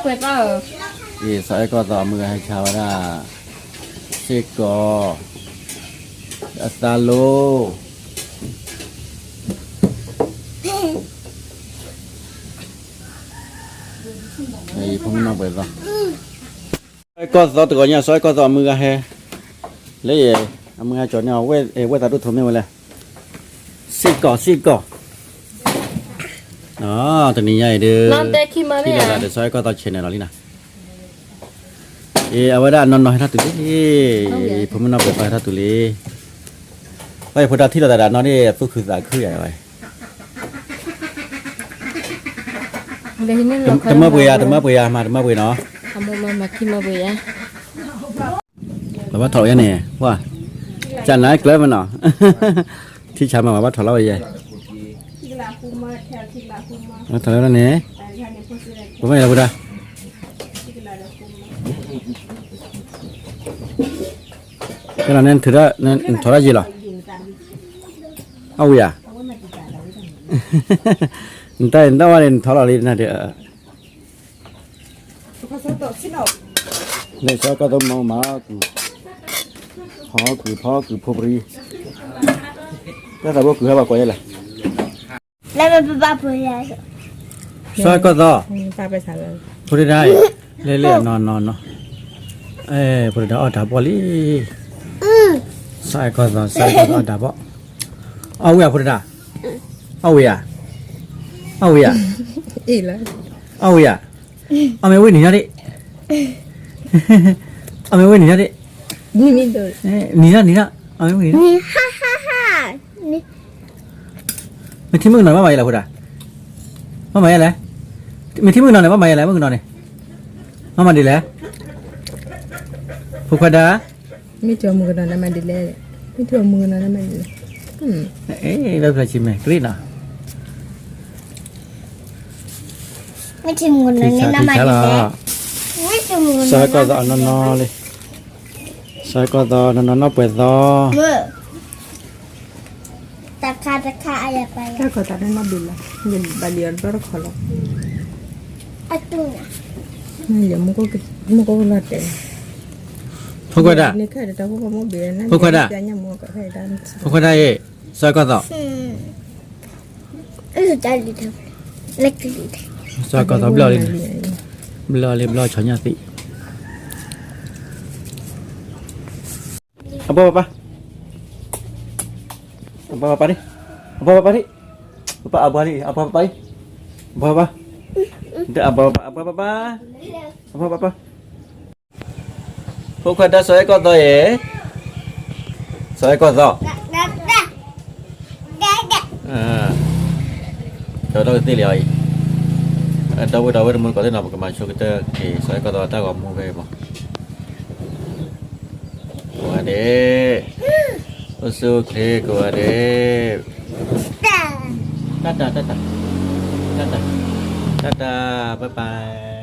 စီၤအဲၣ်ကီၢ်သီအမုၢ်ဂၤဟဲဆါဝဲဒၣ် စ့ၢ်ကီး အသးလိ ဖိမုၣ်နီၢ်ပှဲၤသီ စီၤအဲၣ်ကီၢ်သီတဂီၤညါ စီၤအဲၣ်ကီၢ်သီအမုၢ်ဂၤဟဲ လၢ အမုၢ်ဂၤကၠီၤန့ၣ် ဝဲသးဒိၣ်ထီၣ်မ့ၢ်ဝဲလဲၣ် စ့ၢ်ကီး စ့ၢ်ကီး တနံၤညါအံၤဒီး ထံၣ်လိာ်သးဒီးစီၤအဲၣ်ကီၢ်သီ channel လီၤလံနီၤ အဝဲဒၣ်အနီၢ်နီၢ်ဟဲထီၣ်တုၤလံ ဖိမုၣ်နီၢ်ပှဲၤသီဟဲထီၣ်တုၤလံ ဘၣ်ယဖိဒါထံၣ်လိာ်သးဒီးအနီၢ်န့ၣ် သူၣ်ခုသးခုယၤဝဲ တမၢပှ့ၤယၤ တမၢပှ့ၤယၤ မၤတမၢပှ့ၤနီၤ လီၤဘၣ်ထီၣ်ဝဲန့ၣ် ပှၤ ကနၤကျၢၤမနီၤ ထံဆါမး ဘၣ်ထီၣ်လီၤဝဲယဲ ထီၣ်လီၤန့ၣ် ပမ့ၢ်လီၤဝဲဒၣ် ကဲလီၤန့ၣ် နထီၣ်ဒၣ်ယဲလီၤ အဝံၤယၤ နတၢ်နတၢ်ဝဲန့ၣ် နထီၣ်လီၤလံနၤဒီး လၢစီၤအဲၣ်ကီၢ်သီမၤမၤ ဖီကုာ်ဖီကုာ်ဖိပရံ တၢ်သးဘိကုာ်ဟဲဘၣ်ကွၢ်ယဲလဲၣ် လၢပပပၢ်ဖိယၤ စီၤအဲၣ်ကီၢ်သီ ဖိတဒါအံၤ လဲၤလဲၤနီၤနီၤနီၤ ဖိတဒါအီၣ်တၢ်ဘီၣ်လံ စီၤအဲၣ်ကီၢ်သီ စီၤအဲၣ်ကီၢ်သီအီၣ်တၢ်ဘီၣ် အီၣ်ဝံၤဧါဖိတဒါ အီၣ်ဝံၤဧါ အီၣ်ဝံၤဧါ အီၣ်ဝံၤဧါ အီၣ်မ့ၢ်ဝံၤနံၤညါဒံး အီၣ်မ့ၢ်ဝံၤနံၤညါဒံး နံၤညါ နံၤညါ အီၣ်မ့ၢ်ဝံၤနံၤညါ မ့ၢ်ထံမုၣ်ကနီၤဘၣ်မၤယဲလဲၣ်ဖိဒါ ဘၣ်မၤယဲလဲၣ် မ့ၢ်ထံမုၣ်ကနီၤန့ၣ် ဘၣ်မၤယဲလဲၣ် မုၣ်ကနီၤန့ၣ် ဘၣ်မၤဒ်လဲၣ် ဖိခွါဒါ မ့ၢ်ထံမုၣ်ကနီၤန့ၣ်မၤဒ်လဲၣ် မ့ၢ်ထံမုၣ်ကနီၤန့ၣ်မၤဒ်လဲၣ် လၢဖျါဆံမဲာ်ကရံၣ်နီၤ မ့ၢ်ထံမုၣ်ကနီၤန့ၣ်မၤဒ်လဲၣ် မ့ၢ်ထံမုၣ်ကနီၤ စီၤအဲၣ်ကီၢ်သီအနီၢ်နီၢ်လံ စီၤအဲၣ်ကီၢ်သီနီၢ်နီၢ်နီၢ်ပှဲၤသီ တခါတခါအယပယ တၢ်ခီတၢ်န့ၣ်နီၢ်ဘျုးလီၤ ယဘၣ်လံအီၤတဘျီတခီလီၤ အတူၢ် မုၢ်ကိၣ်လီၤတဲာ် ဖိခွါဒါ န့ၣ်ခဲတၢ်ဖိမုၣ်ဘ့ၣ် ဖိခွါဒါ ဖိခွါဒါအံၤ စီၤအဲၣ်ကီၢ်သီ စီၤအဲၣ်ကီၢ်သီဘျီၣ်လံ ဘျီၣ်လံ ဘျီၣ်ဆီညၣ်သံး အဘွားပၢ်ပၢ် အဘွားပၢ်ပၢ်ဒံး အဘွားပၢ်ပၢ်ဒံး ပၢ်အဘွားလံ အဘွားပၢ်ပၢ်အံၤ အဘွားပၢ်ပၢ် အဘွားပၢ်ပၢ် အဘွားပၢ်ပၢ် ဖိခွါဒါ စီၤအဲၣ်ကီၢ်သီအံၤ စီၤအဲၣ်ကီၢ်သီ ဒီးဒီးကသ့ၣ်လံအီၤအံၤ ဒီပုၢ်ဒီဝဲၢ်တမူတကိးသ့ၣ်နီၤ ပကမၤဆိကတၢၢ်က့ၤ စီၤအဲၣ်ကီၢ်သီတၢ်ဂီၤမူဖဲအံၤမး ကိးဂၤဒဲး အိၣ်ဆူၣ်အိၣ်ချ့ကိးဂၤဒဲး တၢ်တၢ် တၢ်တၢ် တၢ်တၢ် တၢ်တၢ် bye bye